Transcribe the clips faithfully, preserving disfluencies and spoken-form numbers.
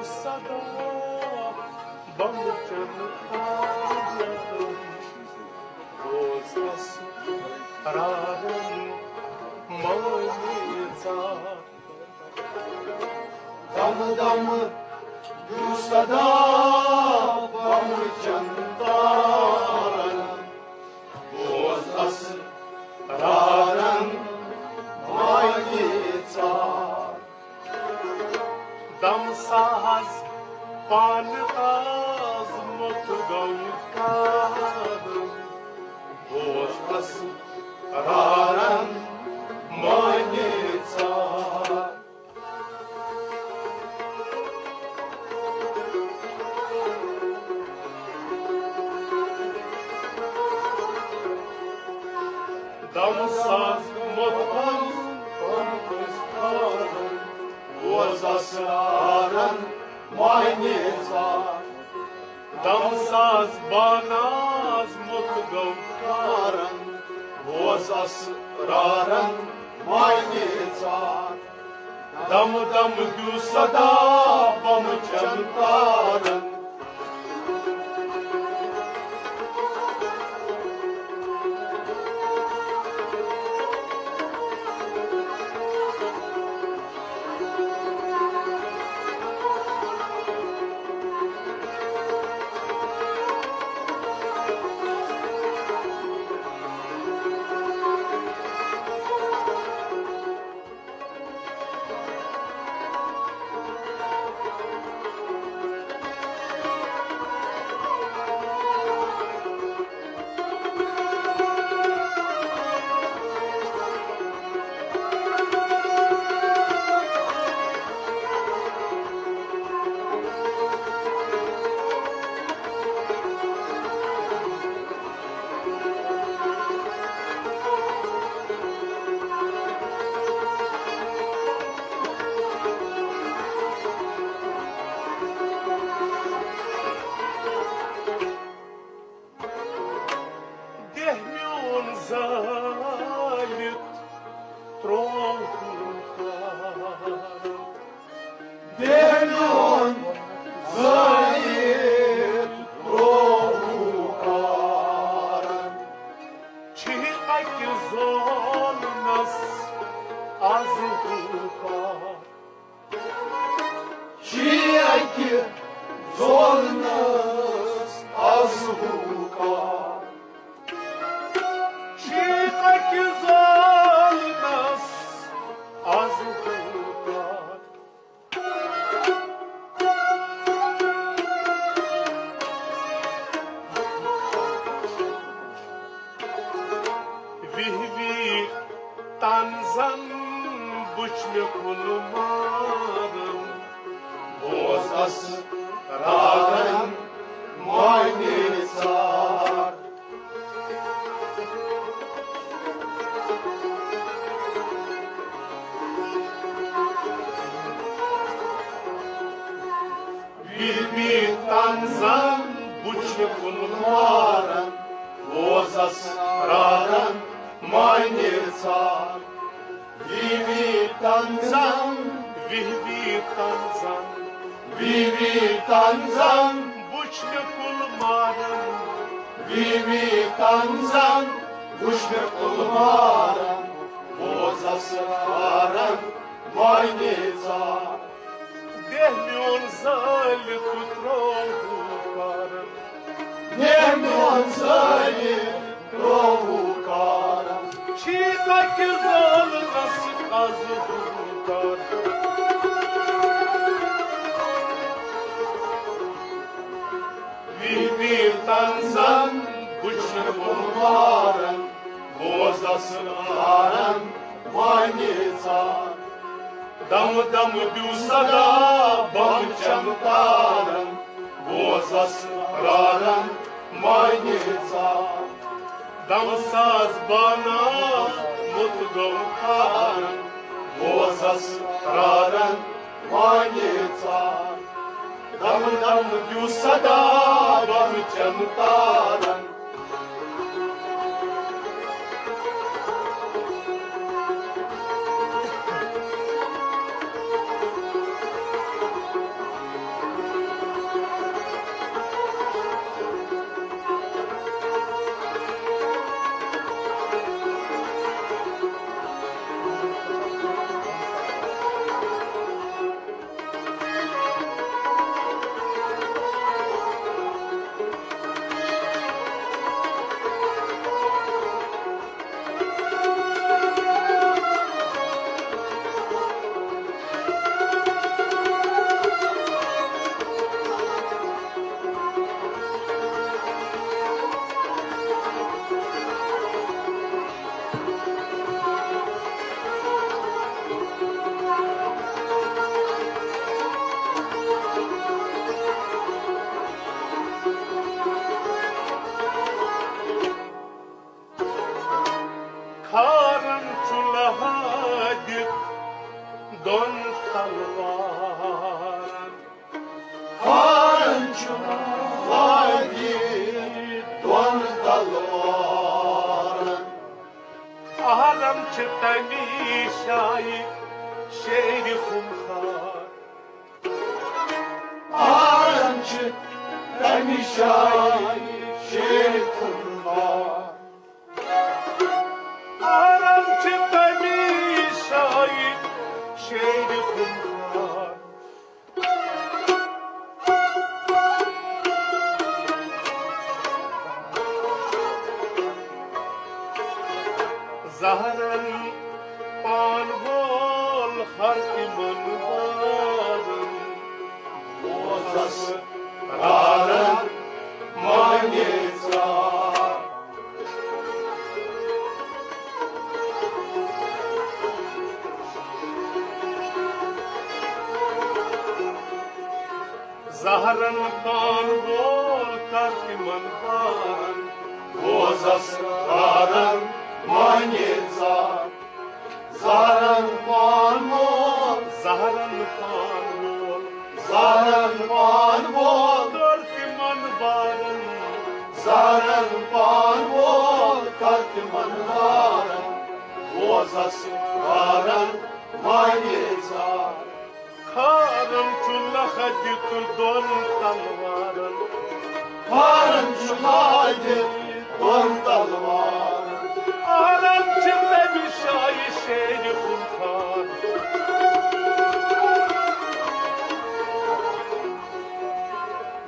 صدا بمہٕ چنہٕ تارن، بوز اسرارن مٲنی ژار۔ دم دم دِیو صدا بمہٕ چنہٕ تارن، بوز اسرارن مٲنی ژار۔ دم ساز پانہٕ تاز مُت گوٚو کارن، بوز اسرارن مٲنی ژار۔ دم ساز مُت گوٚو کارن، بوز اسرارن مٲنی ژار۔ دم ساز باناز مُت گوٚو کارن، بوز اسرارن مٲنی ژار۔ دم دم دِیو صدا بمہٕ چنہٕ تارن۔ دہ میون زٲلِتھ ترووُکھ کار۔ دہ میون زٲلِتھ ترووُکھ کار۔ چھی اکہِ ظالمس از ہُہ کار۔ چھی اکہِ ظالمس از ہُہ کار۔ چھی اکہِ ظالمس از ہُہ کار۔ وِہہِ وِہہِ تنزن وُچھ مےٚ کُن مارن، بوز اسرارن مٲنی ژار۔ وِہہِ وِہہِ تنزن وُچھ مےٚ کُن مارن، بوز اسرارن مٲنی ژار۔ وِہہِ وِہہِ تنزن، وِہہِ وِہہِ تنزن، وِہہِ وِہہِ تنزن وُچھ مےٚ کُن مارن، وِہہِ وِہہِ تنزن وُچھ مےٚ کُن مارن، بوز اسرارن مٲنی ژار۔ دہ میون زٲلِتھ ترووُکھ کارن۔ دہ میون زٲلِتھ ترووُکھ کارن۔ چھی اکہِ ظالمس از ہُہ کار۔ وِہہِ وِہہِ تنزن وُچھ مےٚ کُن مارن، بوز اسرارن مٲنی ژار۔ دم دم دِیو صدا بمہٕ چنہٕ تارن، بوز اسرارن مٲنی ژار۔ دم ساز باناز مُت گوٚو کارن، بوز اسرارن مٲنی ژار۔ دم دم دِیو صدا بمہٕ چنہٕ تارن۔ تَمی جایہِ شیرِ خونخوار۔ آرام چھِ تَمی جایہِ شیرِ خونخوار۔ آرام چھِ تَمی جایہِ شیرِ خونخوار۔ زہرن پان وول ہر تِمن بارن۔ بوزس رارن مانے ژار۔ زہرن پان وول کر تِمن بارن۔ بوزس رارن مانے ژار۔ زہرن پان وول۔ زہرن پان وول۔ زہرن پان وول۔ کر تِمن بارن۔ زہرن پان وول۔ کر تِمن بارن۔ بوزس رارن مانے ژار۔ کھارن چھُ لحد تہٕ دۄن تلوارن۔ کھارن چھُ لحد دۄن تلوارن۔ آرام چھِ تَمہِ جایہِ شیرِ خونخوار۔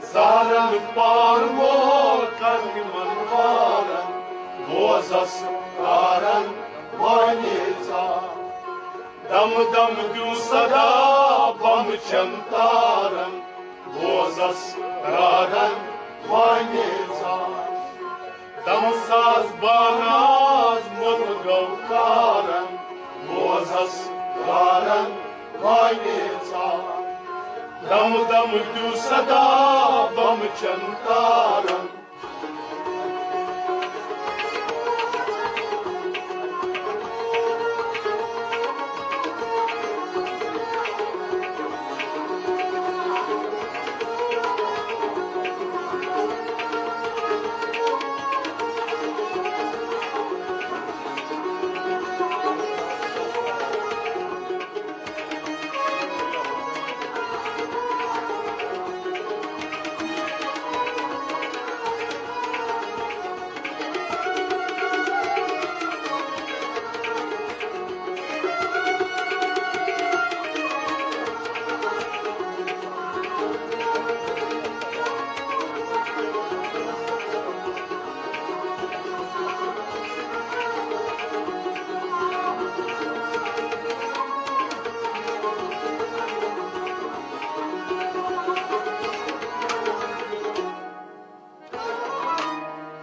زہرن پان وول کر تِمن بارن۔ بوزس رارن مانے ژار۔ دم دم دیو صدا بم چن تارن۔ بوزس رارن مانے ژار۔ دم ساز باناز مت گو کارن۔ بوزس رارن مانے ژار۔ دم دم دیو صدا بم چن تارن۔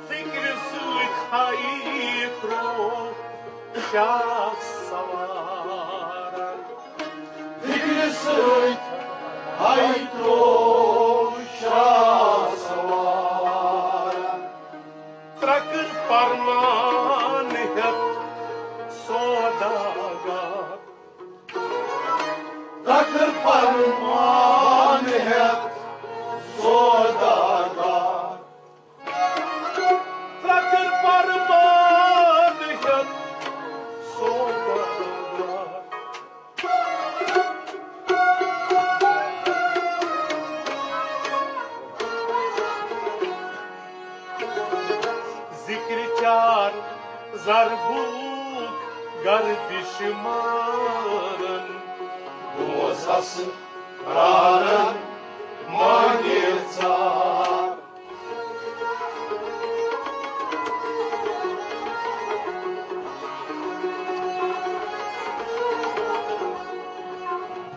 فکرِ سۭتۍ ہاے ترٛوو شاہ سوارن۔ فکرِ سۭتۍ ہاے ترٛوو شاہ سوارن۔ ترٛکٕر پرمان ہٮ۪تھ سوداگر۔ ترٛکٕر پرمان ہٮ۪تھ سوداگر۔ ترٛکٕر پرمان ہٮ۪تھ سوداگر۔ ذکرِ چار ضربُک گردِش مارن۔ بوزس رارن مانے ژار۔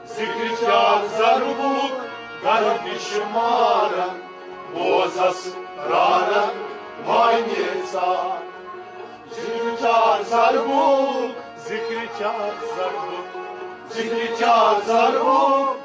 ذکرِ چار ضربُک گردِش مارن۔ بوزس رارن مانے ژار۔ ذکرِ چار ضربُک۔ ذکرِ چار ضربُک۔ ذکرِ چار ضربُک۔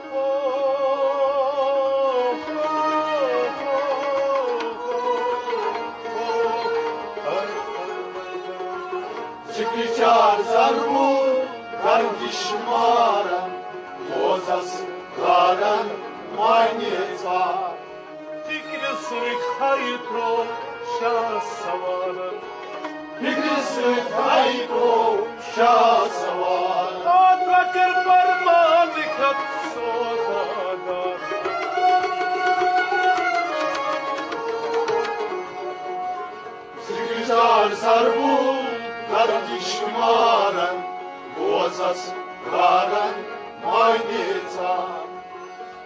ذکرِ چار ضربُک گردِش مارن۔ بوزس رارن مانے ژار۔ فکرِ سۭتۍ ہاے ترٛوو شاہ سوارن۔ فکرِ سۭتۍ ہاے ترٛوو شاہ سوار۔ آ ترٛکر پرمان کھٮ۪تھ سوداگر۔ ذکر چار سربو گردش مارن، بوزس پرارن مانے ژار۔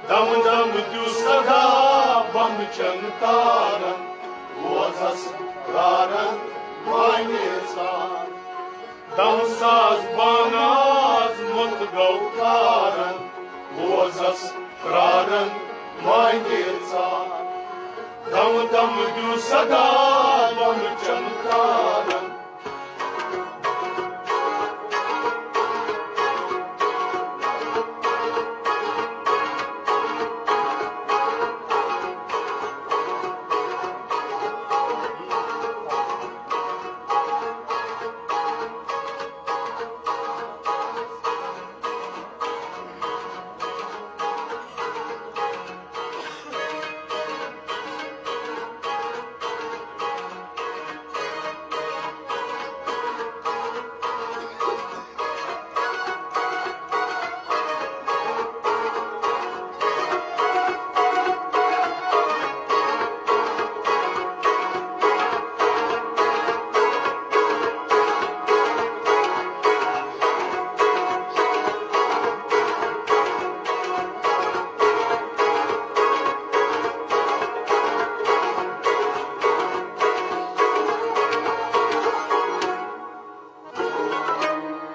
دم دم دیو صدا بم چن تارن، بوزس پرارن مانے ژار۔ دم ساز باناز مت گو تارن، بوزس پرارن مانے ژار۔ دم دم دیو صدا بم چن تارن۔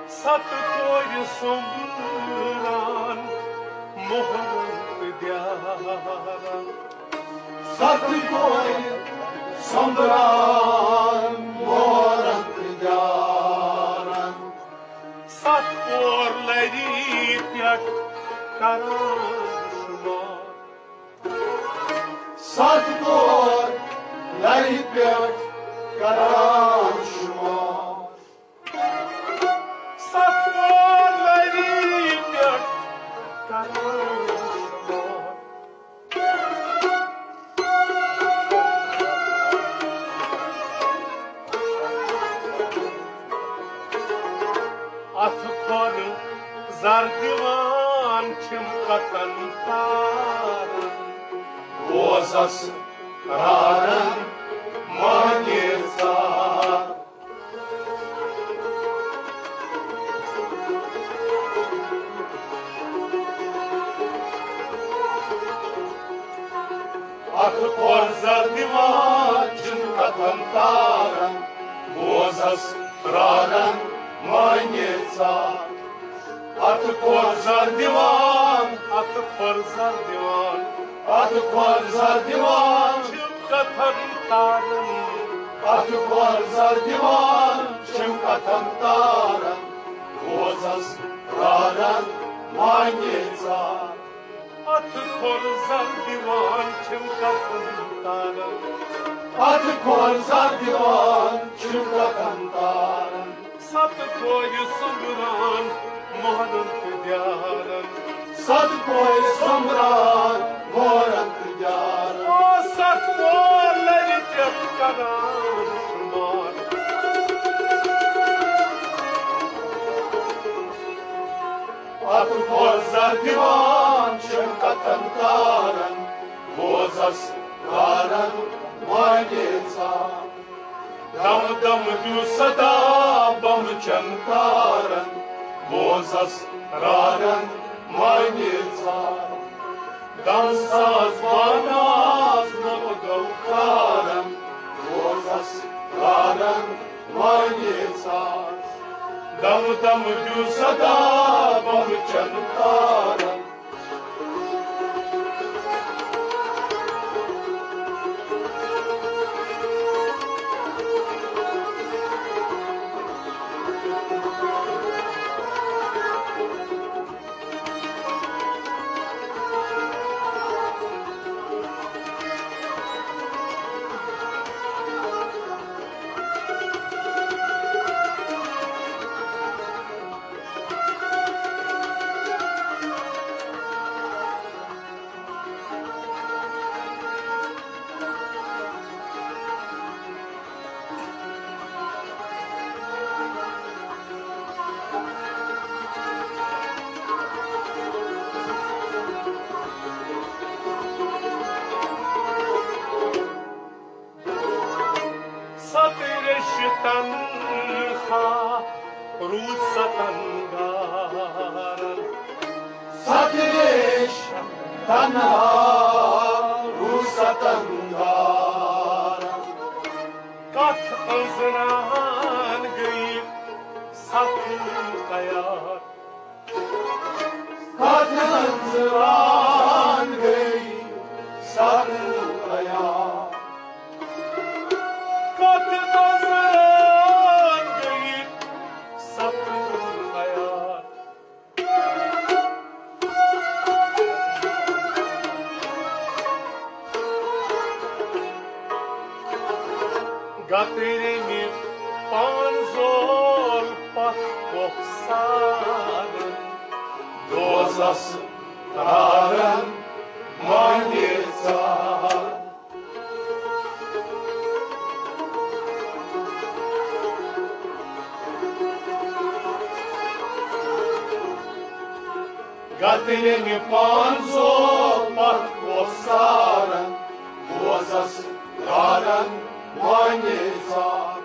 ست کورِ سومبران، مۄہرن تہٕ دیارن۔ ست کورِ سومبران، مۄہرن تہٕ دیارن۔ ست کور لری پٮ۪ٹھ کران شمار۔ ست کور لری پٮ۪ٹھ کران شمار۔ ست کور لری پٮ۪ٹھ کران شمار۔ اتھ کھۄر زر دِوان چھِم کتن تارن۔ بوزس پرارن مانے ژار۔ اتھ کھۄر زر دِوان چھِم کتن تارن، بوزس پرارن مانے ژار۔ اتھ کھۄر زر دِوان، اتھ کھۄر زر دِوان، اتھ کھۄر زر دِوان چھِم کتن تارن۔ اتھ کھۄر زر دِوان چھِم کتن تارن، بوزس پرارن مانے ژار۔ اتھ کھۄر زر دِوان چھِم کتن تارن۔ اتھ کھۄر زر دِوان چھِم کتن تارن۔ ست کورِ سومبران، مۄہرن تہٕ دیارن۔ ست کورِ سومبران، مۄہرن تہٕ دیارن۔ او ست کور لرِ پٮ۪ٹھ کران شمار۔ اتھ کھۄر زر دِوان چھِم کتن تارن، بوزس پرارن مانے ژار۔ دم دم دیو صدا بم چن تارن، بوزس پرارن مانے ژار۔ دم ساز باناز نغمہٕ گو تارن، بوزس پرارن مانے ژار۔ دم دم دیو صدا بم چن تارن۔ تنہا روٗد ستن گارن۔ ستریش تنہا روٗد ستن گارن۔ کتھ أنٛزران گٔیہِ ستھ عیار۔ کتھ أنٛزران گٔیہِ ستھ عیار۔ کتھ أنٛزران گٔیہِ ستھ عیار۔ گترِنہِ پانزول پتھ کۄکھ سارن۔ دوزس تارن مانہِ ژار۔ گترِنہِ پانزول پتھ کۄکھ سارن۔ دوزس تارن مانہِ ژار۔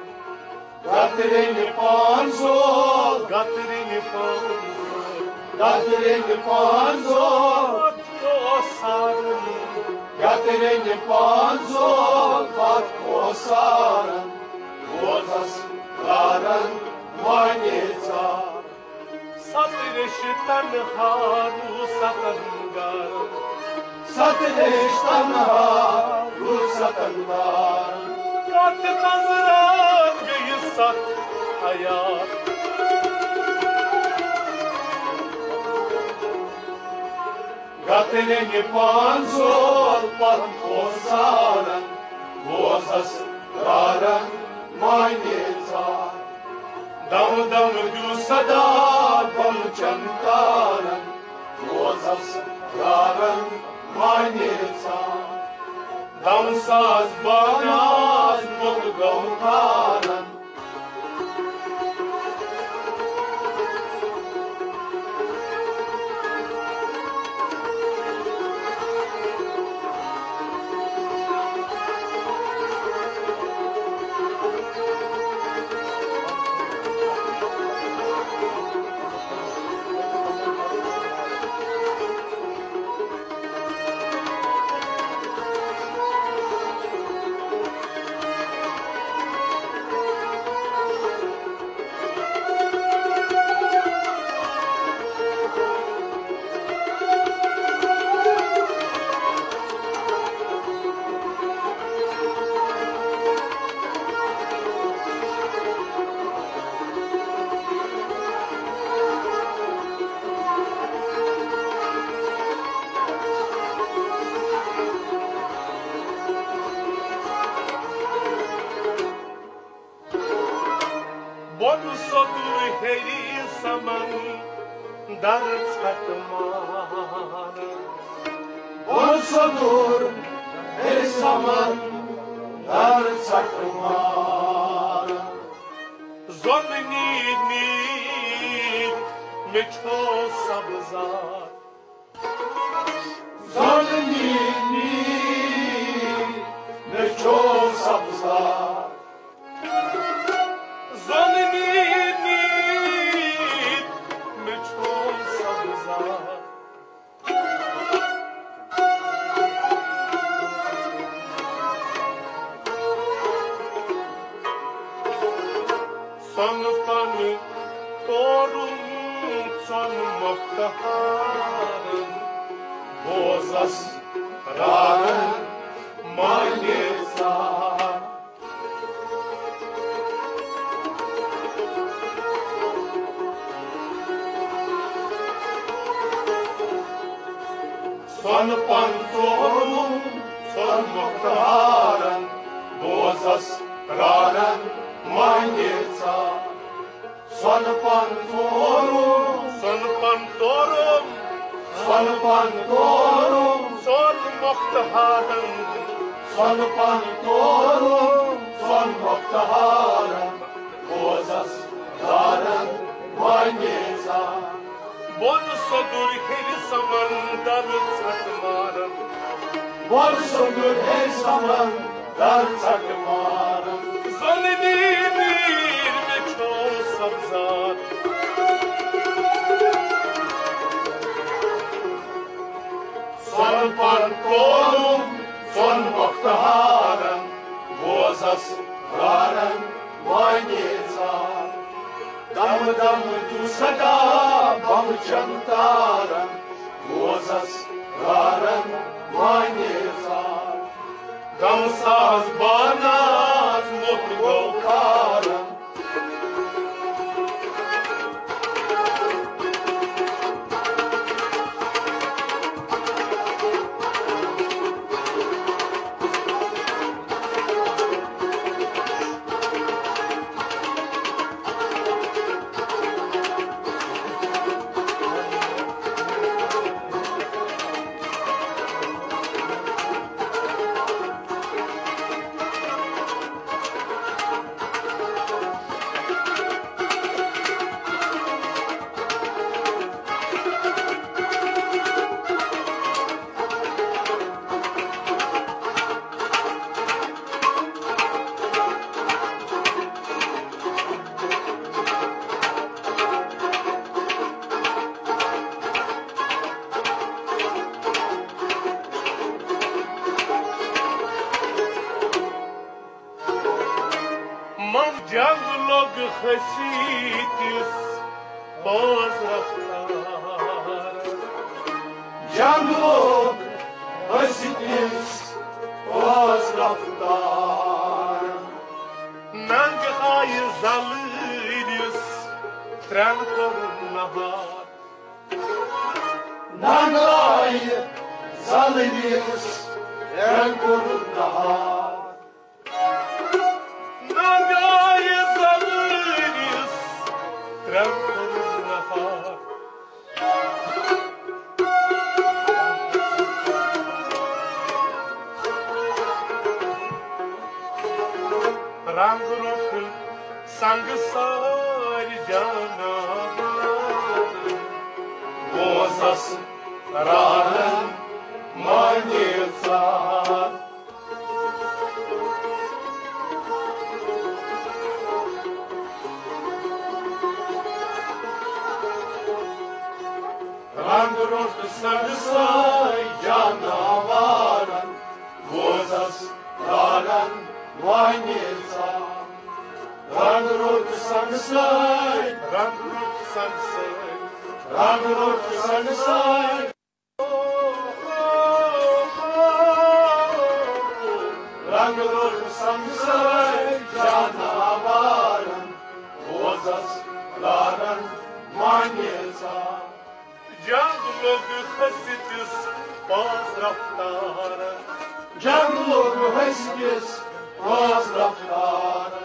گترِنہِ پانزول، گترِنہِ پانزول، گترِنہِ پانزول۔ پتھ کۄکھ سارن۔ گترِنہِ پانزول پتھ کۄکھ سارن۔ دوزس تارن مانہِ ژار۔ ستریش تنہا روٗد ستن گارن۔ ستریش تنہا روٗد ستن گارن۔ کتھ أنٛزران گٔیہِ ستھ عیار۔ گترِنہِ پانزول پتھ کۄکھ سارن۔ دوزس تارن مانہِ ژار۔ دم دم دیُت صدا بم چن تارن۔ دوزس تارن مانہِ ژار۔ دم ساز باناز مۄکھ گوٚو تارن۔ بۄن سوٚدُر ہیٚرِ سمن در ژھٹہٕ مارن۔ بۄن سوٚدُر ہیٚرِ سمن در ژھٹہٕ مارن۔ زۄنہٕ نیٖر نیٖر مےٚ چھو سبزار۔ زۄنہٕ نیٖر نیٖر مےٚ چھو سبزار۔ زۄنہٕ نیٖر نیٖر مےٚ چھو سبزار۔ سۄنہٕ پنہٕ تورُم ژۄن مۄختہارن۔ بوزس رارن مانہِ ژار۔ سۄنہٕ پن ژورُم، سۄن مۄختہارن، بوزس رارن مانہِ ژار۔ سۄنہٕ پن تورُم، سۄنہٕ پن تورُم، سۄنہٕ پن تورُم، سۄن مۄختہارن، سۄنہٕ پن تورُم، سۄن مۄختہارن، بوزس رارن مانہِ ژار۔ بۄن سوٚدُر ہیٚرِ سمندر ژھٹہٕ مارن۔ بۄن سوٚدُر ہیٚرِ سمندر ژھٹہٕ مارن۔ زۄنہٕ نیٖر نیٖر پن تولُم ژۄن وقتہٕ ہارن، بوزس رارن وانی ژار۔ دم دم دیُت صدا بم چن تارن، بوزس رارن وانی ژار۔ دم ساز باناز موٚت گوٚو کارن۔ من جنگ لوٚگ ہستی تِس باز رفتار۔ جنگ لوٚگ ہستی تِس باز رفتار۔ ننگ آیہِ زلٲنِس ترٛٮ۪ن کوٚرُن نہار۔ ننگ آیہِ زلٲنِس ترٛٮ۪ن کوٚرُن نہار۔ ننگ آیہِ زلٲنِس ترٛٮ۪ن کوٚرُن نہار۔ رنگ روٚٹ سنگ سارِ جاناوار۔ بوزس رارن مانی ژار۔ رنگ روٚٹ سنگ سارِ جاناوارن، بوزس لالن وانی ژار۔ رنگ روٚٹ سنگ سارِ، رنگ روٚٹ سنگ سارِ، رنگ روٚٹ سنگ سارِ۔ رنگ روٚٹ سنگ سارِ جاناوارن، بوزس لالن وانی ژار۔ جنگ لوٚگ ہستی تِس باز رفتار۔ جنگ لوٚگ ہستی تِس باز رفتار۔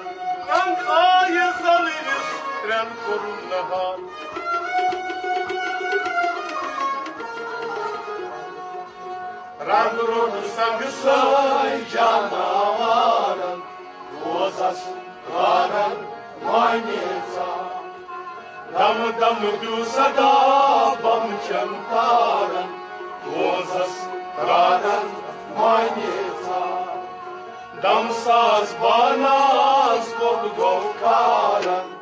ننگ آیہِ زلٲنِس ترٛٮ۪ن کوٚرُن نہار۔ رنگ روٚٹ سنگ سارِ جاناوارن، بوزس لالن وانی ژار۔ دم دم دیُت صدا بم چن تارن، بوزس لالن وانی ژار۔ دم ساز باناز کوٚت گوٚو کارن۔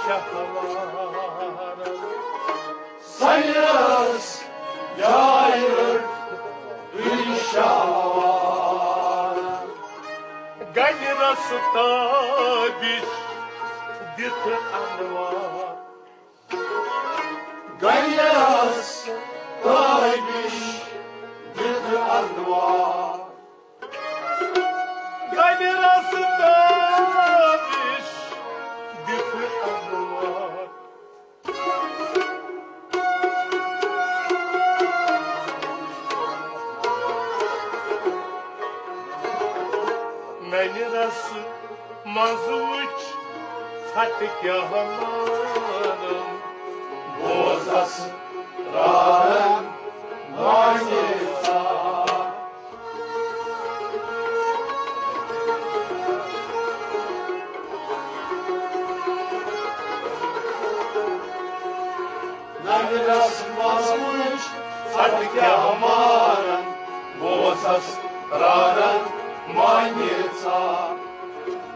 شہوار۔ سنہِ رس جایہِ رٔٹ گُلِ شہوار۔ گنہِ رس تابِش دِتھ انوار۔ گنہِ رس تابِش دِتھ انوار۔ گنہِ رس تابِش دِتھ انوار۔ ننہِ رس منٛز وٕچھ ژھٹہٕ کیٛاہ مانن۔ بوزس رارن مانے ژا۔ ننہِ رس منٛز وٕچھ ژھٹہٕ کیٛاہ مانن۔ بوزس رارن مانے ژا۔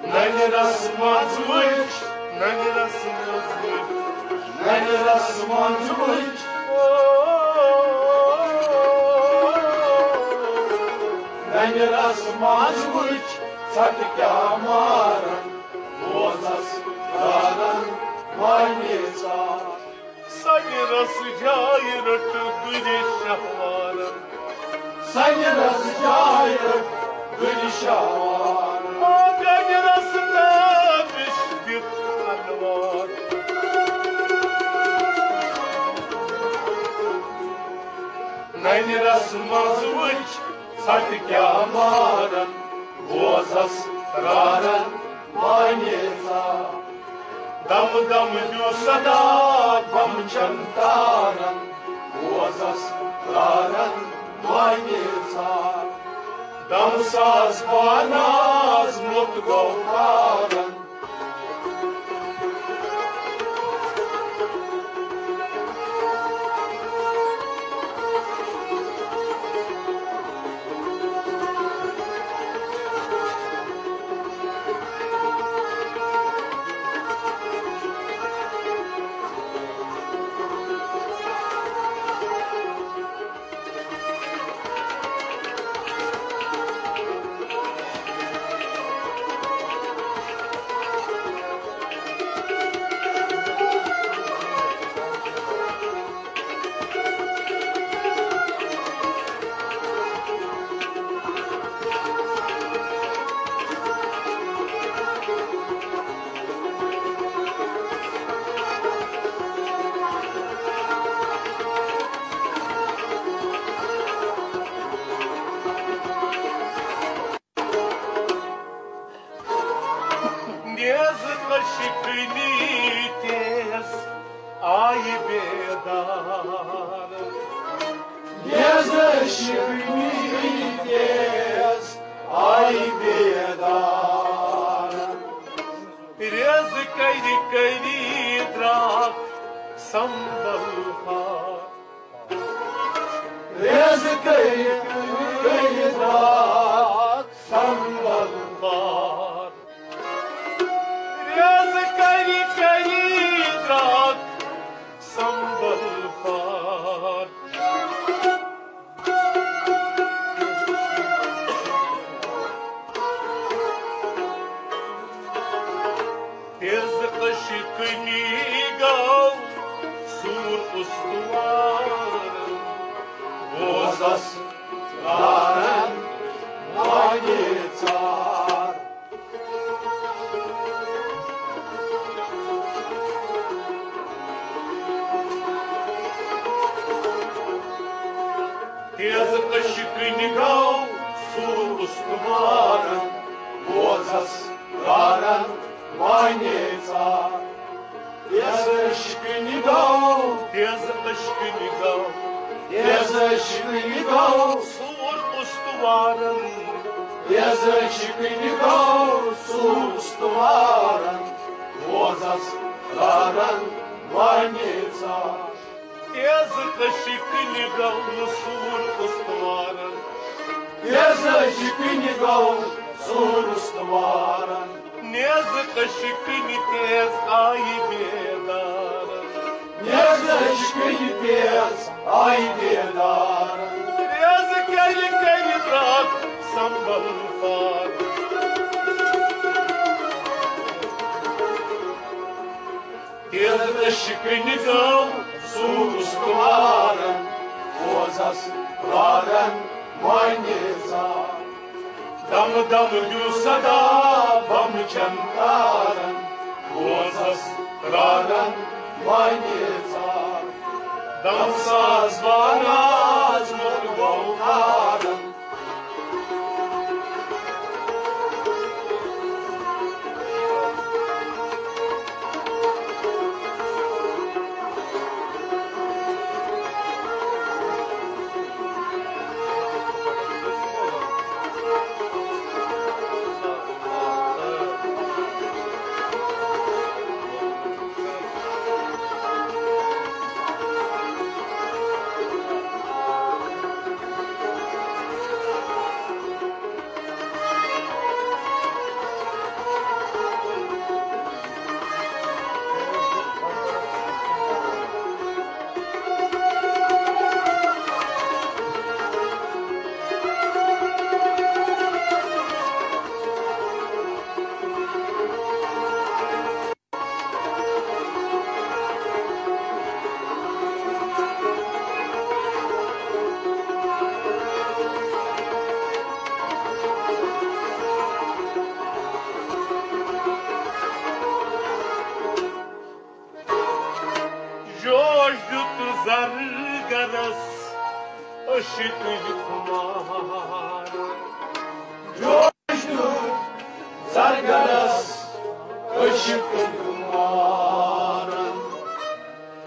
ننہِ رس منٛز وٕچھ، ننہِ رس منٛز وٕچھ، ننہِ رس منٛز وٕچھ، ننہِ رس منٛز وٕچھ، ژھٹہٕ کیٛاہ مارن، بوزس رارن مانے ژا۔ سنہِ رس جایہِ رٔٹ گُلِ شہوارن۔ سنہِ رس جایہِ رٔٹ گُلِ شہوارن۔ آ، گنہِ رس تابِش دِتھ انوار۔ ننہِ رس منٛز وٕچھ ژھٹہٕ کیٛاہ مارن، بوزس رارن مانے ژا۔ دم دم دیو صدا بم چن تارن، بوزس رارن مانے ژا۔ دم ساز باناز موٚت گوٚو تارن۔ نیز عشقنی تیز آیہِ بیدار۔ نیز عشقنی تیز آیہِ بیدار۔ ریز کری کری دراک سنبل ہا۔ ریز کری کری دراک سنبل ہا۔ ریز کری کری دراک سنبل ہا۔ تیز عشقنی گو سور استوار۔ بوزس رارن مانے ژار۔ تیز عشقنی گو سور استوارن، بوزس رارن مانے ژار۔ تیز عشقنی گو، تیز عشقنی گو، تیز عشقنی گو سور استوارن۔ تیز عشقنی گو سور استوارن، بوزس رارن مانے ژار۔ تیز عشقنی گو سور استوارن۔ تیز عشقنی گو سور استوارن۔ نیز عشقنی تیز آیہِ بے گٔیہِ تیز آیہِ بیدار۔ تیز کیٛاہ یہِ کَرِ راتھ سنبل پار۔ تیز رشہِ کٕنہِ گٲو سوٗرُس تُلارن۔ بوزس لارن معنی ژاو۔ دم دم دیو صدا بم چن تارن۔ بوزس لارن معنی ژاو۔ دم ساز باراز مۄکلو تارن۔ جوش دیُت زرگرس عشقٕکۍ خُمار۔ جوش دیُت زرگرس عشقٕکۍ خُمار۔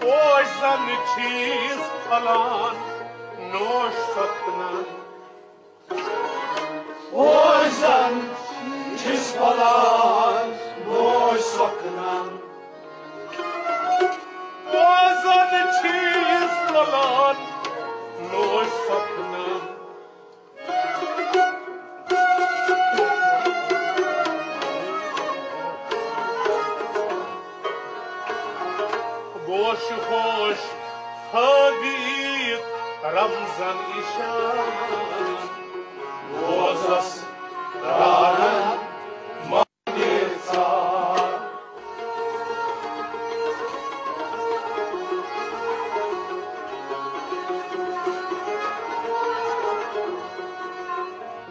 اوس زن چیز پھلان نوش سپنن۔ اوس زن چیز پھلان نوش سپنن۔ اوس زن چیز پھلان نوش سپنن۔ گوش ہوش حبیب رمزن اشارن۔ بوزس رارن معنی ژاو۔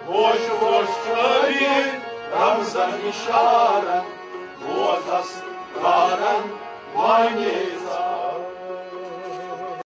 ہوش ہوش چھٲوِتھ رمزن اشارن، بوزس لارن معنی